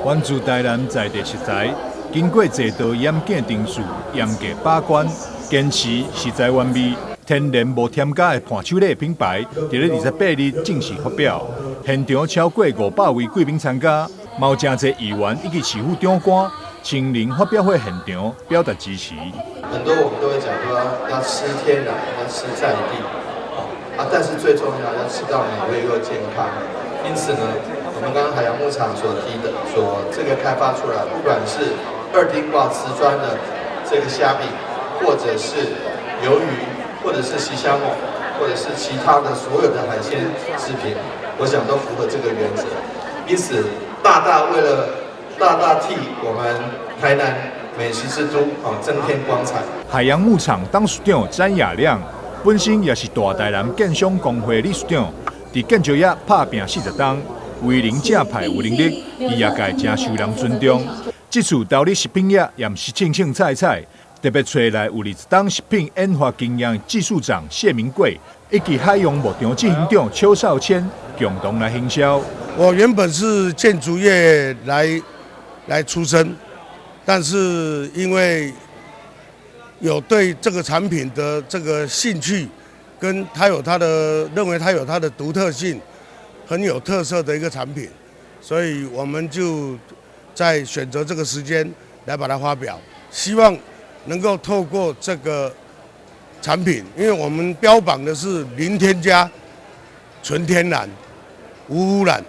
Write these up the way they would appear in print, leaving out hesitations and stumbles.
源自台南在地食材，經過濟道嚴謹程序、嚴格把關，堅持食材原味、天然無添加的伴手禮品牌，佇咧28日正式發表。現場超過500位貴賓參加，嘛有誠濟議員以及市府長官親臨發表會現場，表達支持。很多我們都會講說要吃天然，要吃在地，啊，但是最重要要吃到美味又健康。因此呢，我們剛剛海洋牧場所提的、所這個開發出來，不管是二丁褂瓷磚的這個蝦餅，或者是魷魚，或者是魚香蠓，或者是其他的所有的海鮮製品，我想都符合這個原則。因此，大大為了大大替我們台南美食之都啊增添光彩。海洋牧場董事長詹雅亮本身也是大台南建商公會理事長，佇建築業拍拚40冬，為人正派有能力，佇業界誠受人尊重。這次投入食品業也毋是凊凊彩彩，特別揣來有20冬食品研發經驗技術長謝明貴，以及海洋牧場執行長邱少謙共同來行銷。我原本是建築業來出身，但是因為有對這個產品的這個興趣，跟他有他的認為他有他的獨特性，很有特色的一個產品，所以我們就在選擇這個時間來把它發表，希望能夠透過這個產品，因為我們標榜的是零添加、純天然、無污染。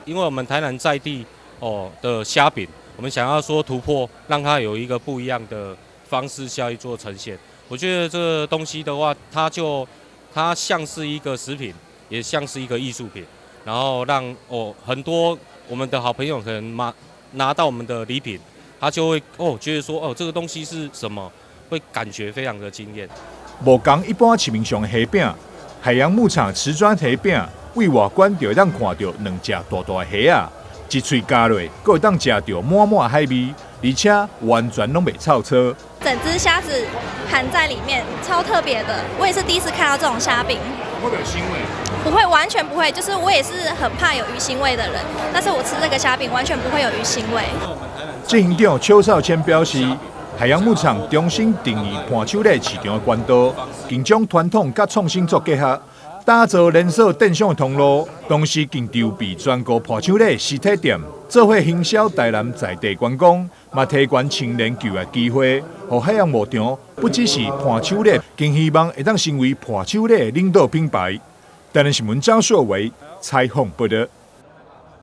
因為我們台南在地哦的蝦餅，我們想要說突破，讓它有一個不一樣的方式下去做呈現。我覺得這個東西的話，它像是一個食品，也像是一個藝術品，然後讓哦很多我們的好朋友可能拿到我們的禮品，他就會哦覺得說哦這個東西是什麼，會感覺非常的驚豔。無仝一般市面上的蝦餅，海洋牧場瓷磚蝦餅，對外觀就會當看著兩隻大大的蝦仔，一喙咬落，閣會當食著滿滿海味，而且完全攏袂臭臊。整隻蝦子含在裡面，超特別的。我也是第一次看到這種蝦餅。會不會有腥味？不會，完全不會。就是我也是很怕有魚腥味的人，但是我吃這個蝦餅完全不會有魚腥味。執行長邱少謙表示，海洋牧場重新定義伴手禮市場的管道，更將傳統佮創新做結合，打造連鎖電商的通路，同時更籌備全國伴手禮實體店，做伙行銷台南在地觀光，嘛提懸青年就業機會，予海洋牧場不只是伴手禮，更希望會當成為伴手禮的領導品牌。台南新聞張碩維採訪報導。